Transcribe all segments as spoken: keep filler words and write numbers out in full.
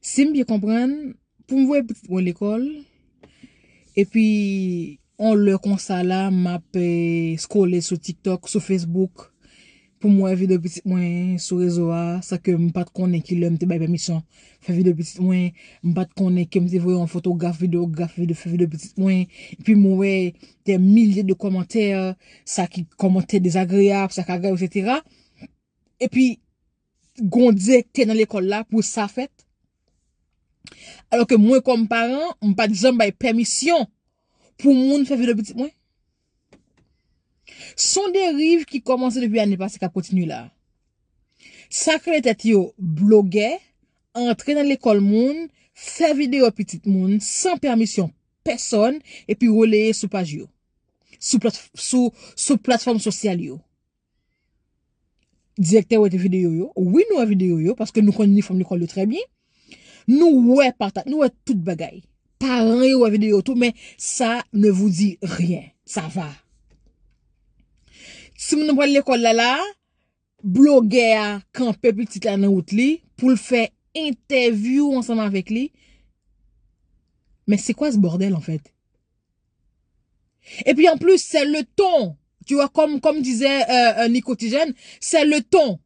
Si m byen konprann, pou m voye pitit mwen lekòl, epi yon lè konsa la, m ap eh, scrolle sou TikTok, sou Facebook, pou m wè videyo pitit mwen sou rezo a, san ke m pa t konnen ki lè m te bay pèmisyon fè videyo pitit mwen, m pa t konnen ke m te voye yon fotograf, videograf, videyo, fè videyo pitit mwen, epi m wè dè milye de kòmantè, sa ki kòmantè dezagreyab, sa k agreyab, etsetera. Epi, gon direktè nan lekòl la pou sa fèt. Alò ke mwen, kòm paran, m pa t janm bay pèmisyon pou moun fè videyo pitit mwen. Se yon deriv ki kòmanse depi ane pase k ap kontinye la. Sa k rele tèt yo blogè, antre nan lekòl moun, fè videyo pitit moun san pèmisyon pèsòn, epi releye sou paj yo, sou, plat, sou, sou platfòm sosyal yo. Direktè wè te videyo yo. Wi, nou wè videyo yo, paske nou konn inifòm lekòl yo trè byen. Nou wè patat, nou wè tout bagay. Paran yo wè videyo tou, men sa ne vous dit rien. Sa va. Timoun nan pral lekòl la la, blogè a kanpe pitit la nan wout li pou l fè entèvyou ansanm avèk li. Men se kwa se bòdèl, an fèt? Et puis en plus, c'est le ton. Tu vois, comme, comme disait euh, euh, Nico Tijène, c'est le ton.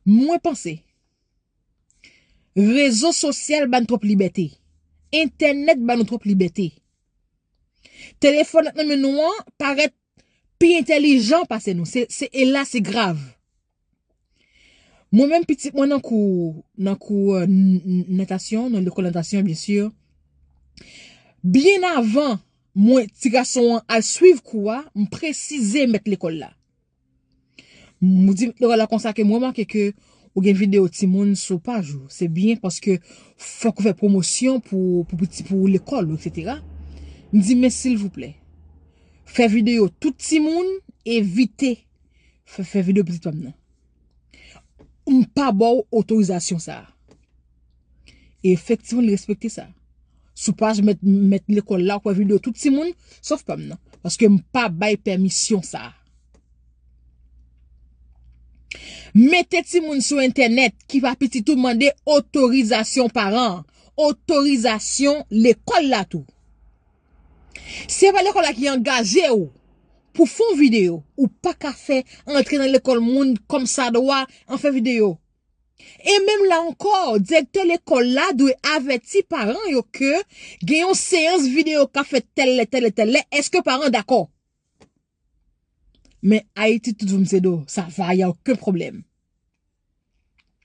Mwen panse, rezo sosyal ba n twòp libète. Entènèt ba nou twòp libète. Telefòn nan men nou an parèt pi entèlijan pase nou. Se, se, e la, se grav. Mwen menm, pitit mwen nan kou, nan kou euh, n- n- natasyon, nan lekòl natasyon, byen si. Byen avan mwen, ti gason an, al swiv kou a, m presize mèt lekòl la. M di mèt lekòl la konsa ke mwen remake ke ou gen videyo timoun sou paj ou. Se byen paske fòk ou fè pwomosyon pou, pou, pou, pou lekòl ou, etsetera. M di, men silvouplè, fè videyo tout timoun, evite fè, fè videyo pitit pa m nan. M pa ba w otorizasyon sa a. E efektivman, li respekte sa. Sou paj mèt, mèt lekòl la, ou wè videyo tout timoun, sòf pa m nan. Paske m pa bay pèmisyon sa a. Mete timoun sou entènèt ki pa pitit ou mande otorizasyon paran, otorizasyon lekòl la tou. Si se pa lekòl la ki angaje w pou fè yon videyo, ou pa ka fè antre nan lekòl moun kòmsadwa an fè videyo. E menm la ankò, direktè lekòl la dwe avèti paran yo ke gen yon seyans videyo k ap fèt tèl lè, tèl lè, tèl lè. Èske paran dakò? Men Ayiti, tout moun se do, sa va, y a okenn pwoblèm.